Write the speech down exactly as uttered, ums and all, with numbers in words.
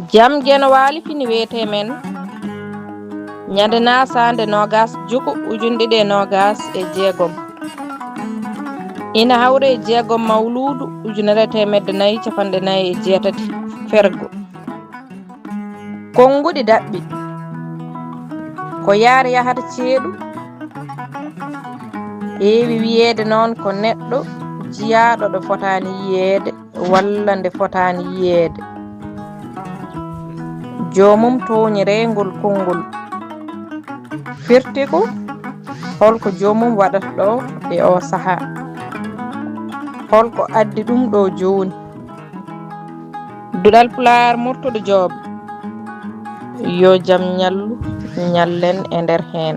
Jam Geno Waali fini wiyetee men ñande naasande noogas juko ujunɗiɗi e noogas e jeegom. Ina hawre e jeegom mawluudu ujunere e teemedde nayi capanɗe nayi e jeetati fergo. Konnguɗi daɓɓi ko yaar yahata ceeɗu. Heewi wiyeede noon ko neɗɗo jiyaaɗo ɗo fotaani yiyeede walla nde fotaani yiyeede. Joomum tooñi reengol konngol. Firti ko holko joomum waɗata ɗo e o sahaa? Holko addi ɗum ɗo jooni? Duɗal Pulaar Murtuɗo Joob. Yo jam ñallu, ñallen e nder heen.